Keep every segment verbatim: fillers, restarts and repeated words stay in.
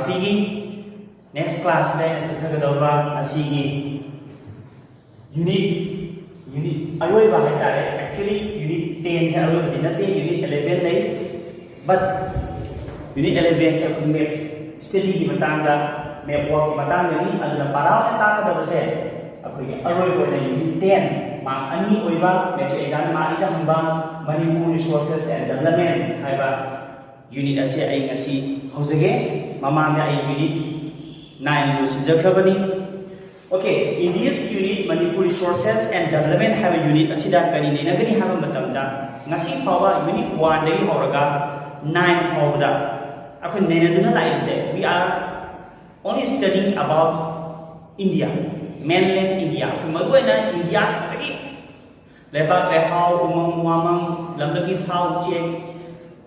ꯁꯤꯒꯤ next class ꯇ ꯑꯩꯅ ꯆꯠꯊꯒꯗꯧꯕ ꯑꯁꯤꯒꯤ unit unit ꯑꯔꯣꯏꯕ ꯍꯥꯏꯇꯥꯔꯦ꯫ Actually unit ten ꯁꯦ ꯑꯔꯣꯏꯕꯗꯤ ꯅꯠꯇꯦ, unit eleven ꯂꯩ꯫ But unit eleven ꯁꯦ ꯑꯩꯈꯣꯏ map study ꯒꯤ ꯃꯇꯥꯡꯗ, map work ꯀꯤ ꯃꯇꯥꯡꯗꯅꯤ꯫ ꯑꯗꯨꯅ ꯄꯔꯥ ꯑꯣꯏꯅ ꯇꯥꯛꯀꯗꯕꯁꯦ ꯑꯩꯈꯣꯏꯒꯤ ꯑꯔꯣꯏꯕ ꯑꯣꯏꯅ unit ten, mark ꯑꯅꯤ ꯑꯣꯏꯕ, matric exam mark ꯑꯅꯤꯗ ꯍꯪꯕ, Manipur Resources and Development ꯍꯥꯏꯕ unit ꯑꯁꯤ ꯑꯩ ꯉꯁꯤ ꯍꯧꯖꯒꯦ꯫ ꯃꯃꯥꯡꯗ ꯑꯩ unit nine ꯂꯣꯏꯁꯤꯟꯖꯈ꯭ꯔꯕꯅꯤ꯫ Okay, in this unit, Manipur Resources and Development ꯍꯥꯏꯕ unit ꯑꯁꯤꯗ ꯀꯔꯤ ꯅꯩꯅꯒꯅꯤ ꯍꯥꯏꯕ ꯃꯇꯝꯗ, ꯉꯁꯤ ꯐꯥꯎꯕ unit one ꯗꯒꯤ ꯍꯧꯔꯒ nine ꯐꯥꯎꯕꯗ ꯑꯩꯈꯣꯏ ꯅꯩꯅꯗꯨꯅ ꯂꯥꯛꯏꯕꯁꯦ, we are only studying about India, mainland India꯫ ꯑꯩꯈꯣꯏ ꯃꯔꯨꯑꯣꯏꯅ ꯏꯟꯗꯤꯌꯥ ꯈꯛꯇꯒꯤ ꯂꯩꯕꯥꯛ ꯂꯩꯍꯥꯎ, ꯎꯃꯪ ꯋꯥꯃꯪ, ꯂꯝꯗꯝꯒꯤ ꯁꯥ ꯎꯆꯦꯛ,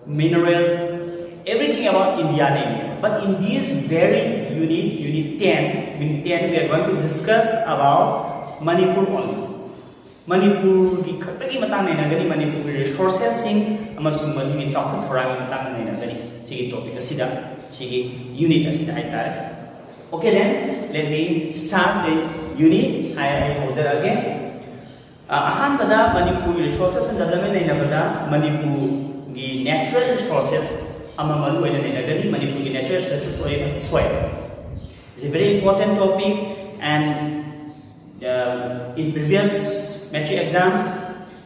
minerals, everything about India ꯅꯦ꯫ But in this very unit, unit ten, unit ten, we are going to discuss about Manipur only. ꯃꯅꯤꯄꯨꯔꯒꯤ ꯈꯛꯇꯒꯤ ꯃꯇꯥꯡ ꯅꯩꯅꯒꯅꯤ, ꯃꯅꯤꯄꯨꯔꯒꯤ resources ꯁꯤꯡ ꯑꯃꯁꯨꯡ ꯃꯗꯨꯒꯤ ꯆꯥꯎꯈꯠ ꯊꯧꯔꯥꯡꯒꯤ ꯃꯇꯥꯡꯗ ꯅꯩꯅꯒꯅꯤ ꯁꯤꯒꯤ topic ꯑꯁꯤꯗ, ꯁꯤꯒꯤ unit ꯑꯁꯤꯗ ꯍꯥꯏꯇꯥꯔꯦ꯫ Okay, then let me start the unit꯫ ꯍꯥꯏ ꯑꯩ ꯍꯧꯖꯔꯛꯑꯒꯦ꯫ ꯑ, ꯑꯍꯥꯟꯕꯗ ꯃꯅꯤꯄꯨꯔꯒꯤ resources and development ꯅꯩꯅꯕꯗ ꯃꯅꯤꯄꯨꯔꯒꯤ natural resources ꯑꯃ ꯃꯔꯨ ꯑꯣꯏꯅ ꯅꯩꯅꯒꯅꯤ꯫ ꯃꯅꯤꯄꯨꯔꯒꯤ natural resources ꯑꯣꯏꯔꯤꯕ soil is a very important topic, and, uh, in previous matric exam,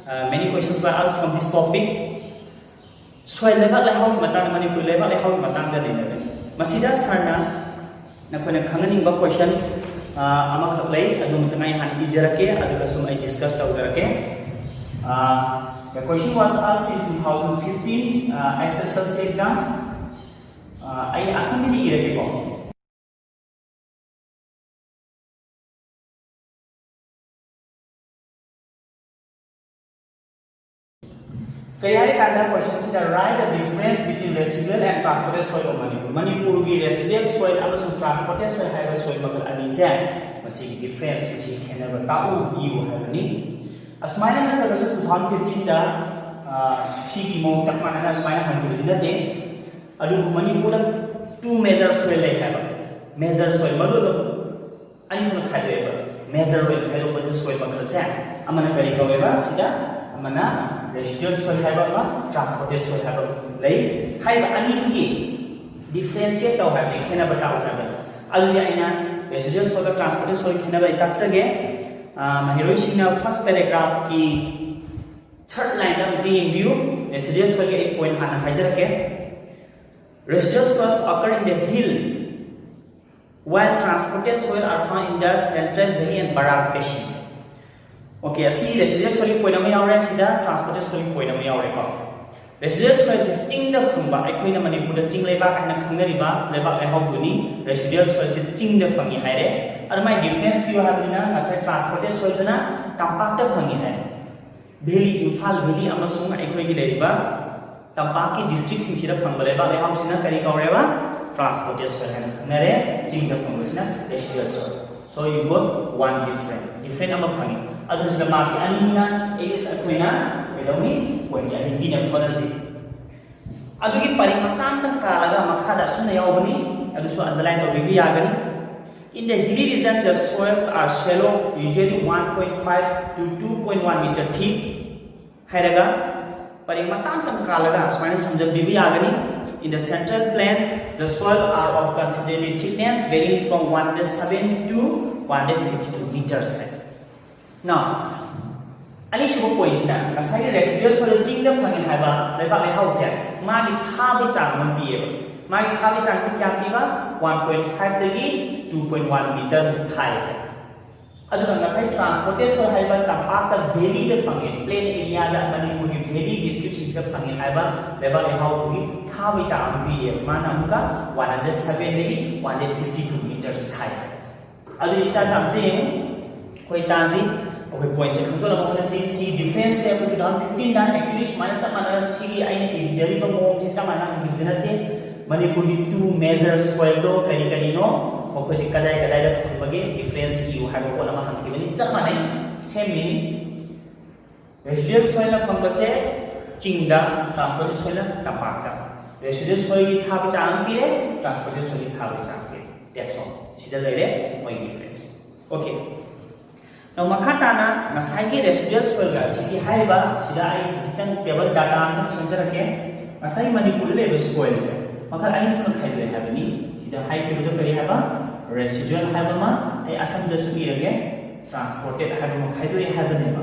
uh, many questions were asked from this topic꯫ Soil, ꯂꯩꯕꯥꯛ ꯂꯩꯍꯥꯎꯒꯤ ꯃꯇꯥꯡꯗ, ꯃꯅꯤꯄꯨꯔ ꯂꯩꯕꯥꯛ ꯂꯩꯍꯥꯎꯒꯤ ꯃꯇꯥꯡꯗ ꯅꯩꯅꯒꯅꯤ꯫ ꯃꯁꯤꯗ sir ꯅ ꯅꯈꯣꯏꯅ ꯈꯪꯍꯟꯅꯤꯡꯕ question, ꯑ, ꯑꯃꯈꯛ ꯂꯩ, ꯑꯗꯨ ꯑꯃꯇꯪ ꯑꯩ ꯍꯥꯟꯅ ꯏꯖꯔꯛꯀꯦ, ꯑꯗꯨꯒ ꯁꯨꯝ ꯑꯩ discuss ꯇꯧꯖꯔꯛꯀꯦ꯫ ꯑ, the question was asked in two thousand fifteen, ꯑ, S S L C exam꯫ ꯑ, ꯑꯩ ꯑꯁꯝꯕꯤꯗ ꯏꯔꯒꯦꯀꯣ꯫ ꯀꯔꯤ ꯍꯥꯏꯔꯀꯥꯟꯗ question ꯁꯤꯗ, "Write the difference between residual and transported soil of Manipur"꯫ ꯃꯅꯤꯄꯨꯔꯒꯤ residual soil ꯑꯃꯁꯨꯡ transported soil ꯍꯥꯏꯕ soil ꯃꯈꯜ ꯑꯅꯤꯁꯦ, ꯃꯁꯤꯒꯤ difference, ꯃꯁꯤꯒꯤ ꯈꯦꯠꯅꯕ ꯇꯥꯛꯎ, ꯏꯌꯨ ꯍꯥꯏꯕꯅꯤ꯫ ꯑꯁꯨꯃꯥꯏꯅ ꯅꯠꯇ꯭ꯔꯒꯁꯨ two thousand fifteen ꯗ, ꯑ, ꯁꯤꯒꯤ ꯃꯑꯣꯡ ꯆꯞ ꯃꯥꯟꯅꯅ ꯑꯁꯨꯃꯥꯏꯅ ꯍꯪꯈꯤꯕꯗꯤ ꯅꯠꯇꯦ꯫ ꯑꯗꯨꯕꯨ ꯃꯅꯤꯄꯨꯔꯗ Two major soil ꯂꯩ ꯍꯥꯏꯕ꯫ Major soil ꯃꯔꯨ ꯑꯅꯤ ꯊꯣꯛꯅ ꯈꯥꯏꯗꯣꯛꯑꯦꯕ꯫ Major ꯑꯣꯏꯅ ꯈꯥꯏꯗꯣꯛꯄꯁꯦ soil ꯃꯈꯜꯁꯦ ꯑꯃꯅ ꯀꯔꯤ ꯀꯧꯋꯦꯕ? ꯁꯤꯗ ꯑꯃꯅ residual soil ꯍꯥꯏꯕ ꯑꯃ, transported soil ꯍꯥꯏꯕ ꯑꯃ ꯂꯩ꯫ ꯍꯥꯏꯔꯤꯕ ꯑꯅꯤꯗꯨꯒꯤ differentiate ꯇꯧ ꯍꯥꯏꯕꯅꯤ, ꯈꯦꯠꯅꯕ ꯇꯥꯛꯎ ꯍꯥꯏꯕꯅꯤ꯫ ꯑꯗꯨꯗꯤ ꯑꯩꯅ residual soil ꯒ transported soil ꯈꯦꯠꯅꯕ ꯑꯩ ꯇꯥꯛꯆꯒꯦ꯫ ꯑꯥ, ꯃꯍꯩꯔꯣꯏꯁꯤꯡꯅ first paragraph ꯀꯤ third line ꯗ ꯑꯃꯨꯛꯇ ꯌꯦꯡꯕꯤꯌꯨ꯫ Residual soil ꯒꯤ ꯑꯩ point ꯍꯥꯟꯅ ꯍꯥꯏꯖꯔꯛꯀꯦ꯫ Residual soils occur in the hill, while transported soil are found in the Central Valley and Barak Basin. Okay, ꯑꯁꯤ residual soil ꯒꯤ point ꯑꯃ ꯌꯥꯎꯔꯦ, ꯁꯤꯗ transported soil ꯒꯤ point ꯑꯃ ꯌꯥꯎꯔꯦꯀꯣ꯫ Residual soil ꯁꯤ ꯆꯤꯡꯗ ꯐꯪꯕ, ꯑꯩꯈꯣꯏꯅ ꯃꯅꯤꯄꯨꯔꯗ ꯆꯤꯡ ꯂꯩꯕꯥꯛ ꯍꯥꯏꯅ ꯈꯪꯅꯔꯤꯕ ꯂꯩꯕꯥꯛ ꯂꯩꯍꯥꯎꯗꯨꯅꯤ residual soil ꯁꯤ ꯆꯤꯡꯗ ꯐꯪꯉꯤ ꯍꯥꯏꯔꯦ꯫ ꯑꯗꯨ ꯃꯥꯏ difference ꯄꯤꯌꯨ ꯍꯥꯏꯕꯅꯤꯅ ꯉꯁꯥꯏ transported soil ꯗꯨꯅ ꯇꯝꯄꯥꯛꯇ ꯐꯪꯉꯤ ꯍꯥꯏꯔꯦ꯫ Valley, ꯏꯝꯐꯥꯜ valley ꯑꯃꯁꯨꯡ ꯑꯩꯈꯣꯏꯒꯤ ꯂꯩꯔꯤꯕ ꯇꯝꯄꯥꯛꯀꯤ district ꯁꯤꯡꯁꯤꯗ ꯐꯪꯕ ꯂꯩꯕꯥꯛ ꯂꯩꯍꯥꯎꯁꯤꯅ ꯀꯔꯤ ꯀꯧꯔꯦꯕ? Transported soil ꯍꯥꯏꯅ ꯈꯪꯅꯔꯦ꯫ ꯆꯤꯡꯗ ꯐꯪꯕꯁꯤꯅ residual soil. So you got one different, different ꯑꯃ ꯐꯪꯉꯤ꯫ ꯑꯗꯨꯅ ꯁꯤꯗ mark ꯁꯦ ꯑꯅꯤꯅ at least ꯑꯩꯈꯣꯏꯅ ꯀꯩꯗꯧꯅꯤ? Point ꯑꯅꯤ ꯄꯤꯅꯕ ꯍꯣꯠꯅꯁꯤ꯫ ꯑꯗꯨꯒꯤ ꯄꯔꯤꯡ ꯃꯆꯥ ꯑꯃꯇꯪ ꯀꯥꯜꯂꯒ ꯃꯈꯥꯗ ꯑꯁꯨꯝꯅ ꯌꯥꯎꯕꯅꯤ, ꯑꯗꯨꯁꯨ underline ꯇꯧꯕꯤꯕ ꯌꯥꯒꯅꯤ꯫ In the hilly region, the soils are shallow, usually one point five to two point one meter thick. ꯍꯥꯏꯔꯒ ꯄꯔꯤꯡ ꯃꯆꯥ ꯑꯃꯇꯪ ꯀꯥꯜꯂꯒ ꯁꯨꯃꯥꯏꯅ ꯁꯝꯖꯟꯕꯤꯕ ꯌꯥꯒꯅꯤ꯫ In the central plain, the soil are of considerable thickness, varying from one hundred seven to one hundred fifty two meters. Now, ꯑꯅꯤꯁꯨꯕ point ꯁꯤꯅ ꯉꯁꯥꯏꯒꯤ residual soil ꯆꯤꯡꯗ ꯐꯪꯉꯦ ꯍꯥꯏꯕ ꯂꯩꯕꯥꯛ ꯂꯩꯍꯥꯎꯁꯦ ꯃꯥꯒꯤ ꯊꯥꯕꯒꯤ ꯆꯥꯡ ꯑꯃ ꯄꯤꯌꯦꯕ꯫ ꯃꯥꯒꯤ ꯊꯥꯕꯒꯤ ꯆꯥꯡꯁꯤ ꯀꯌꯥ ꯄꯤꯕ? One point five ꯗꯒꯤ two point one meter ꯊꯥꯏ꯫ ꯑꯗꯨꯒ ꯉꯁꯥꯏ transported soil ꯍꯥꯏꯕ ꯇꯝꯄꯥꯛꯇ valley ꯗ ꯐꯪꯉꯦ, plain area ꯗ ꯃꯅꯤꯄꯨꯔꯒꯤ valley district ꯁꯤꯡꯁꯤꯗ ꯐꯪꯉꯦ ꯍꯥꯏꯕ ꯂꯩꯕꯥꯛ ꯂꯩꯍꯥꯎꯗꯨꯒꯤ ꯊꯥꯕꯒꯤ ꯆꯥꯡ ꯑꯃ ꯄꯤꯌꯦ꯫ ꯃꯥꯅ ꯑꯃꯨꯛꯀ one hundred seven ꯗꯒꯤ one hundred fifty two meters ꯊꯥꯏ꯫ ꯑꯗꯨ ꯏꯆꯥꯁꯦ ꯑꯝꯇ ꯌꯦꯡꯉꯨ, ꯑꯩꯈꯣꯏ ꯇꯥꯁꯤ, ꯑꯩꯈꯣꯏ point ꯁꯦ ꯈꯪꯗꯣꯛꯅꯕ ꯍꯣꯠꯅꯁꯤ꯫ ꯁꯤ difference ꯁꯦ ꯑꯩꯈꯣꯏ two thousand fifteen ꯗ actually ꯁꯨꯃꯥꯏꯅ ꯆꯞ ꯃꯥꯟꯅꯅ ꯁꯤꯒꯤ ꯑꯩꯅ ꯏꯖꯔꯤꯕ ꯃꯑꯣꯡꯁꯦ ꯆꯞ ꯃꯥꯟꯅ ꯍꯪꯈꯤꯕꯗꯤ ꯅꯠꯇꯦ꯫ ꯃꯅꯤꯄꯨꯔꯒꯤ two major soil ꯗꯣ ꯀꯔꯤ ꯀꯔꯤꯅꯣ, ꯃꯈꯣꯏꯁꯦ ꯀꯗꯥꯏ ꯀꯗꯥꯏꯗ ꯐꯪꯕꯒꯦ, difference ꯏꯌꯨ ꯍꯥꯏꯕ ꯄꯣꯠ ꯑꯃ ꯍꯪꯈꯤꯕꯅꯤ꯫ ꯆꯞ ꯃꯥꯟꯅꯩ, same meaning꯫ Residual soil ꯅ ꯐꯪꯕꯁꯦ ꯆꯤꯡꯗ, transported soil ꯅ ꯇꯝꯄꯥꯛꯇ꯫ Residual soilꯒꯤ ꯊꯥꯕ ꯆꯥꯡ ꯑꯃ ꯄꯤꯔꯦ, transported soilꯒꯤ ꯊꯥꯕ ꯆꯥꯡ ꯄꯤꯔꯦ꯫ That's all. ꯁꯤꯗ ꯂꯩꯔꯦ ꯃꯣꯏꯒꯤ difference. Okay. Now ꯃꯈꯥ ꯇꯥꯅ ꯉꯁꯥꯏꯒꯤ residual soilꯒ ꯁꯤꯒꯤ ꯍꯥꯏꯔꯤꯕ ꯁꯤꯗ ꯑꯩ ꯈꯤꯇꯪ table data ꯑꯃ ꯁꯦꯝꯖꯔꯛꯀꯦ꯫ ꯉꯁꯥꯏ ꯃꯅꯤꯄꯨꯔꯗ ꯂꯩꯕ soilꯁꯦ ꯃꯈꯜ ꯑꯅꯤ ꯊꯣꯛꯅ ꯈꯥꯏꯗꯣꯛꯑꯦ ꯍꯥꯏꯕꯅꯤ꯫ ꯁꯤꯗ ꯍꯥꯏꯈꯤꯕꯗꯣ ꯀꯔꯤ ꯍꯥꯏꯕ? Residual ꯍꯥꯏꯕ ꯑꯃ, ꯑꯩ ꯑꯁꯝꯗꯁꯨ ꯏꯔꯒꯦ, transported ꯍꯥꯏꯕ ꯑꯃ ꯈꯥꯏꯗꯣꯛꯑꯦ ꯍꯥꯏꯕꯅꯦꯕ꯫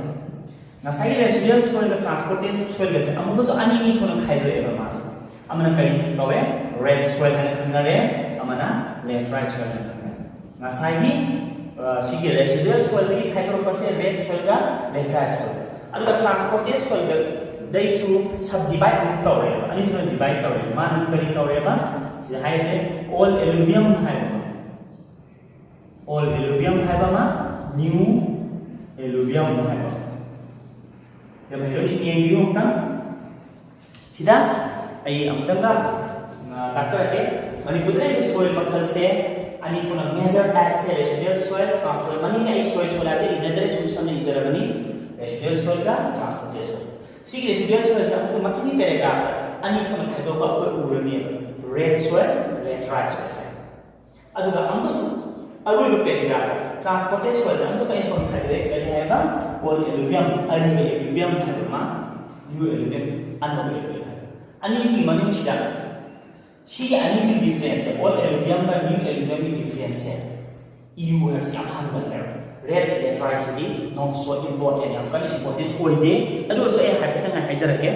ꯉꯁꯥꯏꯒꯤ residual soilꯒ transported soilꯒꯁꯦ ꯑꯃꯨꯛꯀꯁꯨ ꯑꯅꯤ ꯑꯅꯤ ꯊꯣꯛꯅ ꯈꯥꯏꯗꯣꯛꯑꯦꯕ ꯃꯥꯁꯦ꯫ ꯑꯃꯅ ꯀꯔꯤ ꯀꯧꯋꯦ? Red soil ꯍꯥꯏꯅ ꯈꯪꯅꯔꯦ, ꯑꯃꯅ laterite soil ꯍꯥꯏꯅ ꯈꯪꯅꯔꯦ꯫ ꯉꯁꯥꯏꯒꯤ ꯑ, ꯁꯤꯒꯤ residual soilꯗꯒꯤ ꯈꯥꯏꯗꯣꯔꯛꯄꯁꯦ red soilꯒ laterite soil꯫ ꯑꯗꯨꯒ transported soilꯗꯩꯁꯨ subdivide ꯑꯃꯨꯛ ꯇꯧꯔꯦꯕ, ꯑꯅꯤ ꯊꯣꯛꯅ divide ꯇꯧꯔꯦ꯫ ꯃꯥꯅ ꯀꯔꯤ ꯇꯧꯔꯦꯕ? ꯁꯤꯗ ꯍꯥꯏꯔꯤꯁꯦ old alluvium ꯍꯥꯏꯕ ꯑꯃ, old alluvium ꯍꯥꯏꯕ ꯑꯃ, new alluvium ꯍꯥꯏꯕ ꯑꯃ꯫ ꯌꯥꯝ ꯍꯩꯔꯣꯏꯁꯤ ꯌꯦꯡꯕꯤꯌꯨ ꯑꯃꯨꯛꯇꯪ꯫ ꯁꯤꯗ ꯑꯩ ꯑꯃꯨꯛꯇꯪꯒ, ꯑ, ꯇꯥꯛꯆꯔꯛꯀꯦ꯫ ꯃꯅꯤꯄꯨꯔꯗ ꯂꯩꯔꯤꯕ soil ꯃꯈꯜꯁꯦ ꯑꯅꯤ ꯊꯣꯛꯅ, major typeꯁꯦ residual soil, transported꯫ ꯃꯅꯤꯡꯗ ꯑꯩ soil soil ꯍꯥꯏꯕꯗꯤ ꯏꯖꯗ꯭ꯔꯦ, ꯁꯨꯝ ꯁꯝꯅ ꯏꯖꯔꯕꯅꯤ꯫ Residual soilꯒ transported soil꯫ ꯁꯤꯒꯤ residual soilꯁꯦ ꯑꯃꯨꯛꯀ ꯃꯊꯪꯒꯤ paragraph ꯑꯅꯤ ꯊꯣꯛꯅ ꯈꯥꯏꯗꯣꯛꯄ ꯑꯩꯈꯣꯏ ꯎꯔꯅꯦꯕ, red soil, laterite soil꯫ ꯑꯗꯨꯒ ꯑꯃꯨꯛꯀꯁꯨ ꯑꯔꯣꯏꯕ paragraphꯇ transported soilꯁꯦ ꯑꯃꯨꯛꯀꯁꯨ ꯑꯩꯅ ꯊꯣꯛꯅ ꯈꯥꯏꯗꯣꯛꯑꯦ꯫ ꯀꯔꯤ ꯍꯥꯏꯕ? Old alluvium, ꯑꯔꯤꯕ alluvium ꯍꯥꯏꯕ ꯑꯃ, new alluvium, ꯑꯅꯧꯕ alluvium ꯍꯥꯏꯕ꯫ ꯑꯅꯤꯁꯤꯒꯤ ꯃꯅꯨꯡꯁꯤꯗ ꯁꯤꯒꯤ ꯑꯅꯤꯁꯤꯒꯤ differenceꯁꯦ, old alluviumꯒ new alluviumꯒꯤ differenceꯁꯦ ꯏꯌꯨ ꯍꯥꯏꯕꯁꯤ ꯌꯥꯝ ꯍꯪꯒꯜꯂꯦꯕ꯫ Red lateriteꯁꯤꯗꯤ not so important, ꯌꯥꯝ ꯀꯟꯅ important ꯑꯣꯏꯗꯦ꯫ ꯑꯗꯨ ꯑꯣꯏꯔꯁꯨ ꯑꯩ ꯍꯥꯏꯐꯦꯠꯇꯪ ꯍꯥꯏꯖꯔꯛꯀꯦ꯫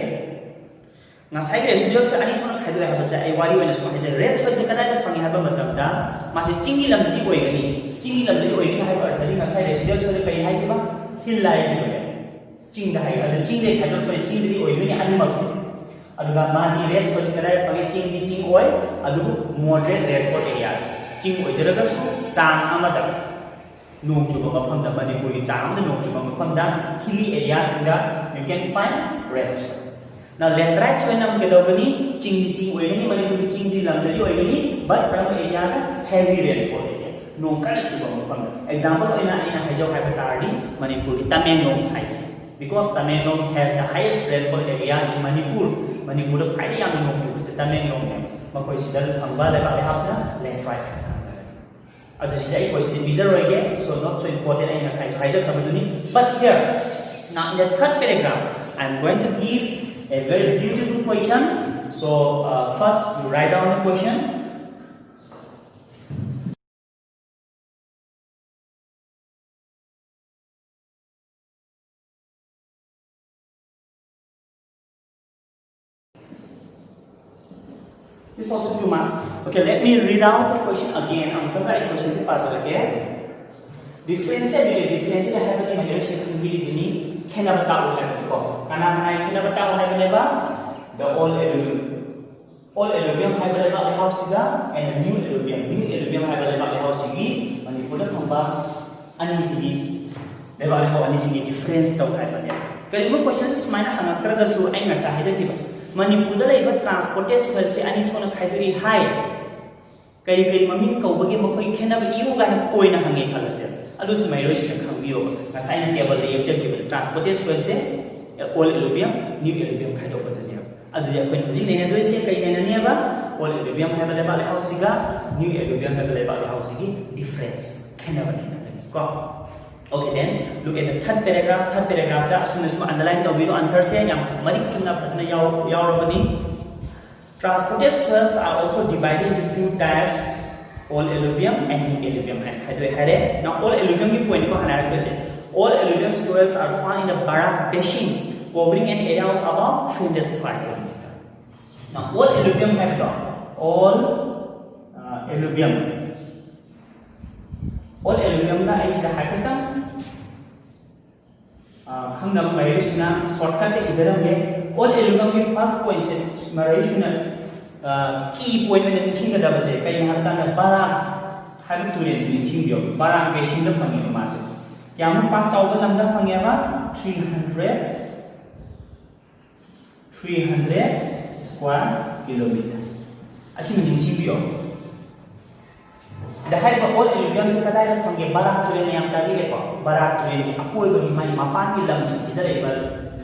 ꯉꯁꯥꯏꯒꯤ residualꯁꯦ ꯑꯅꯤ ꯊꯣꯛꯅ ꯈꯥꯏꯗꯣꯛꯑꯦ ꯍꯥꯏꯕꯁꯦ ꯑꯩ ꯋꯥꯔꯤ ꯑꯣꯏꯅ ꯁꯨꯝ ꯍꯥꯏꯖꯔꯦ꯫ Red soilꯁꯦ ꯀꯗꯥꯏꯗ ꯐꯪꯉꯤ ꯍꯥꯏꯕ ꯃꯇꯝꯗ, ꯃꯥꯁꯦ ꯆꯤꯡꯒꯤ ꯂꯝꯗꯗꯤ ꯑꯣꯏꯒꯅꯤ꯫ ꯆꯤꯡꯒꯤ ꯂꯝꯗꯗꯤ ꯑꯣꯏꯒꯅꯤ ꯍꯥꯏꯕ ꯑꯔꯊꯗꯤ ꯉꯁꯥꯏ residual soilꯗ ꯀꯔꯤ ꯍꯥꯏꯈꯤꯕ? Hill ꯍꯥꯏꯈꯤꯕꯅꯦ꯫ ꯆꯤꯡꯗ ꯍꯥꯏ, ꯑꯗꯨ ꯆꯤꯡꯗꯒꯤ ꯈꯥꯏꯗꯣꯛꯄꯅꯦ, ꯆꯤꯡꯗꯗꯤ ꯑꯣꯏꯗꯣꯏꯅꯦ ꯑꯅꯤꯃꯛꯁꯦ꯫ ꯑꯗꯨꯒ ꯃꯥꯒꯤ red soilꯁꯦ ꯀꯗꯥꯏꯗ ꯐꯪꯉꯤ? ꯆꯤꯡꯗꯤ ꯆꯤꯡ ꯑꯣꯏ, ꯑꯗꯨꯕꯨ moderate rainfall area, ꯆꯤꯡ ꯑꯣꯏꯖꯔꯒꯁꯨ ꯆꯥꯡ ꯑꯃꯗ ꯅꯣꯡ ꯆꯨꯕ ꯃꯐꯝꯗ, ꯃꯅꯤꯄꯨꯔꯒꯤ ꯆꯥꯡ ꯑꯃꯗ ꯅꯣꯡ ꯆꯨꯕ ꯃꯐꯝꯗ hilly areaꯁꯤꯡꯗ you can find red soil꯫ Now laterite soilꯅ ꯑꯃꯨꯛ ꯀꯩꯗꯧꯒꯅꯤ? ꯆꯤꯡꯗꯤ ꯆꯤꯡ ꯑꯣꯏꯒꯅꯤ, ꯃꯅꯤꯄꯨꯔꯒꯤ ꯆꯤꯡꯗꯤ ꯂꯝꯗꯗꯤ ꯑꯣꯏꯒꯅꯤ, but ꯀꯔꯝꯕ areaꯗ? Heavy rainfall area, ꯅꯣꯡ ꯀꯟꯅ ꯆꯨꯕ ꯃꯐꯝꯗ꯫ Example ꯑꯣꯏꯅ ꯑꯩꯅ ꯍꯥꯏꯖꯧ ꯍꯥꯏꯕ ꯇꯥꯔꯗꯤ ꯃꯅꯤꯄꯨꯔꯒꯤ Tamenglong sideꯁꯦ, because Tamenglong has the highest rainfall area in Manipur, ꯃꯅꯤꯄꯨꯔꯗ ꯈ꯭ꯋꯥꯏꯗꯒꯤ ꯌꯥꯝꯅ ꯅꯣꯡ ꯆꯨꯕꯁꯦ ꯇꯃꯦꯡꯂꯣꯡꯅꯦ꯫ ꯃꯈꯣꯏ ꯁꯤꯗ ꯐꯪꯕ ꯂꯩꯕꯥꯛ ꯂꯩꯍꯥꯎꯁꯤꯅ ꯂꯦꯟꯁ꯭ꯂꯥꯏꯗ ꯍꯥꯏꯅ ꯈꯪꯅꯔꯦ꯫ ꯑꯗꯨ ꯁꯤꯗ ꯑꯩ ꯀꯣꯏꯁꯟꯗꯤ ꯄꯤꯖꯔꯣꯏꯒꯦ, so not so important, ꯑꯩ ꯉꯁꯥꯏꯁꯨ ꯍꯥꯏꯖꯈ꯭ꯔꯕꯗꯨꯅꯤ꯫ But here, now in the third paragraph, I am going to give a very beautiful question. So, uh, first you write down the question. This also too much. Okay, let me read out the question again. ꯑꯃꯨꯛꯇꯪꯒ ꯑꯩ ꯀꯣꯏꯁꯟꯁꯦ ꯄꯥꯖꯔꯛꯀꯦ꯫ ꯗꯤꯐ꯭ꯔꯦꯟꯁꯁꯦ ꯑꯗꯨꯗꯤ ꯗꯤꯐ꯭ꯔꯦꯟꯁꯁꯤꯗ ꯍꯥꯏꯕꯗꯤ ꯃꯌꯥꯝꯁꯦ ꯈꯪꯕꯤꯔꯤꯗꯨꯅꯤ, ꯈꯦꯠꯅꯕ ꯇꯥꯛꯎ ꯍꯥꯏꯕꯅꯤꯀꯣ꯫ ꯀꯅꯥ ꯀꯅꯥꯒꯤ ꯈꯦꯠꯅꯕ ꯇꯥꯛꯎ ꯍꯥꯏꯕꯅꯦꯕ? The old alluvium. Old alluvium ꯍꯥꯏꯕ ꯂꯩꯕꯥꯛ ꯂꯩꯍꯥꯎꯁꯤꯒ and new alluvium, new alluvium ꯍꯥꯏꯕ ꯂꯩꯕꯥꯛ ꯂꯩꯍꯥꯎꯁꯤꯒꯤ ꯃꯅꯤꯄꯨꯔꯗ ꯐꯪꯕ ꯑꯅꯤꯁꯤꯒꯤ ꯂꯩꯕꯥꯛ ꯂꯩꯍꯥꯎ ꯑꯅꯤꯁꯤꯒꯤ ꯗꯤꯐ꯭ꯔꯦꯟꯁ ꯇꯧ ꯍꯥꯏꯕꯅꯦ꯫ ꯀꯔꯤꯒꯨꯝꯕ ꯀꯣꯏꯁꯟꯁꯦ ꯁꯨꯃꯥꯏꯅ ꯍꯪꯉꯛꯇ꯭ꯔꯒꯁꯨ ꯑꯩ ꯉꯁꯥꯏ ꯍꯥꯏꯖꯈꯤꯕ ꯃꯅꯤꯄꯨꯔꯗ ꯂꯩꯕ ꯇ꯭ꯔꯥꯟꯁꯄꯣꯔꯇꯦꯠ ꯁꯣꯏꯜꯁꯦ ꯑꯅꯤ ꯊꯣꯛꯅ ꯈꯥꯏꯗꯣꯛꯏ ꯍꯥꯏ꯫ ꯀꯔꯤ ꯀꯔꯤ ꯃꯃꯤꯡ ꯀꯧꯕꯒꯦ, ꯃꯈꯣꯏ ꯈꯦꯠꯅꯕ ꯏꯌꯨ ꯀꯥꯏꯅ ꯀꯣꯏꯅ ꯍꯪꯉꯦ ꯈꯜꯂꯁꯦ꯫ ꯑꯗꯨꯁꯨ ꯃꯍꯩꯔꯣꯏꯁꯤꯡꯅ ꯈꯪꯕꯤꯌꯣꯕ꯫ ꯉꯁꯥꯏ ꯑꯩꯅ ꯇꯦꯕꯜꯗ ꯌꯦꯛꯆꯈꯤꯕ ꯇ꯭ꯔꯥꯟꯁꯄꯣꯔꯇꯦꯠ ꯁꯣꯏꯜꯁꯦ old alluvium, new alluvium ꯈꯥꯏꯗꯣꯛꯄꯗꯨꯅꯦꯕ꯫ ꯑꯗꯨꯗꯤ ꯑꯩꯈꯣꯏꯅ ꯍꯧꯖꯤꯛ ꯅꯩꯅꯗꯣꯏꯁꯦ ꯀꯩ ꯅꯩꯅꯅꯤꯕ? Old alluvium ꯍꯥꯏꯕ ꯂꯩꯕꯥꯛ ꯂꯩꯍꯥꯎꯁꯤꯒ new alluvium ꯍꯥꯏꯕ ꯂꯩꯕꯥꯛ ꯂꯩꯍꯥꯎꯁꯤꯒꯤ ꯗꯤꯐ꯭ꯔꯦꯟꯁ, ꯈꯦꯠꯅꯕ ꯅꯩꯅꯒꯅꯤ ꯀꯣ꯫ Okay, then look at the third paragraph. Third paragraphꯇ ꯑꯁꯨꯝꯅ ꯁꯨꯝ underline ꯇꯧꯕꯤꯔꯣ, answerꯁꯦ ꯌꯥꯝ ꯃꯔꯤꯛ ꯆꯨꯝꯅ ꯐꯖꯅ ꯌꯥꯎ-, ꯌꯥꯎꯔꯕꯅꯤ꯫ Transported soils are also divided into two types, old alluvium and new alluvium ꯍꯥꯏꯅ ꯈꯥꯏꯗꯣꯛꯑꯦ ꯍꯥꯏꯔꯦ꯫ Now, old alluviumꯒꯤ point ꯀꯣ ꯍꯥꯟꯅ ꯍꯥꯏꯔꯛꯇꯣꯏꯁꯦ꯫ Old alluvium soils are found in the Barak Basin, covering an area of about three hundred square kilometer. Now, old alluvium ꯍꯥꯏꯕꯗꯣ, old, uh, alluvium, old alluviumꯅ ꯑꯩ ꯁꯤꯗ ꯍꯥꯏꯐꯦꯠꯇꯪ ꯑ, ꯈꯪꯅꯕ ꯃꯍꯩꯔꯣꯏꯁꯤꯡꯅ shortcutꯇ ꯏꯖꯔꯝꯒꯦ꯫ Old alluviumꯒꯤ first pointꯁꯦ ꯃꯍꯩꯔꯣꯏꯁꯤꯡꯅ, ꯑ, key point ꯑꯣꯏꯅ ꯅꯤꯡꯁꯤꯡꯒꯗꯕꯁꯦ ꯀꯩꯅꯣ ꯍꯥꯏꯕ ꯀꯥꯟꯗ ꯕꯔꯥꯛ ꯍꯥꯏꯕ ꯇꯨꯔꯦꯜꯁꯤ ꯅꯤꯡꯁꯤꯡꯕꯤꯌꯣ꯫ ꯕꯔꯥꯛ basinꯗ ꯐꯪꯉꯦꯕ ꯃꯥꯁꯦ꯫ ꯀꯌꯥꯃꯨꯛ ꯄꯥꯛ ꯆꯥꯎꯕ ꯂꯝꯗ ꯐꯪꯉꯦꯕ? Three hundred, three hundred square kilometer꯫ ꯑꯁꯤꯃ ꯅꯤꯡꯁꯤꯡꯕꯤꯌꯣ꯫ ꯑꯗ ꯍꯥꯏꯔꯤꯕ old alluviumꯁꯦ ꯀꯗꯥꯏꯗ ꯐꯪꯒꯦ? ꯕꯔꯥꯛ ꯇꯨꯔꯦꯜ ꯃꯌꯥꯝ ꯇꯥꯕꯤꯔꯦꯀꯣ? ꯕꯔꯥꯛ ꯇꯨꯔꯦꯜꯒꯤ ꯑꯀꯣꯏꯕꯒꯤ ꯃꯥꯒꯤ ꯃꯄꯥꯟꯒꯤ ꯂꯝꯁꯤꯡꯁꯤꯗ ꯂꯩꯕ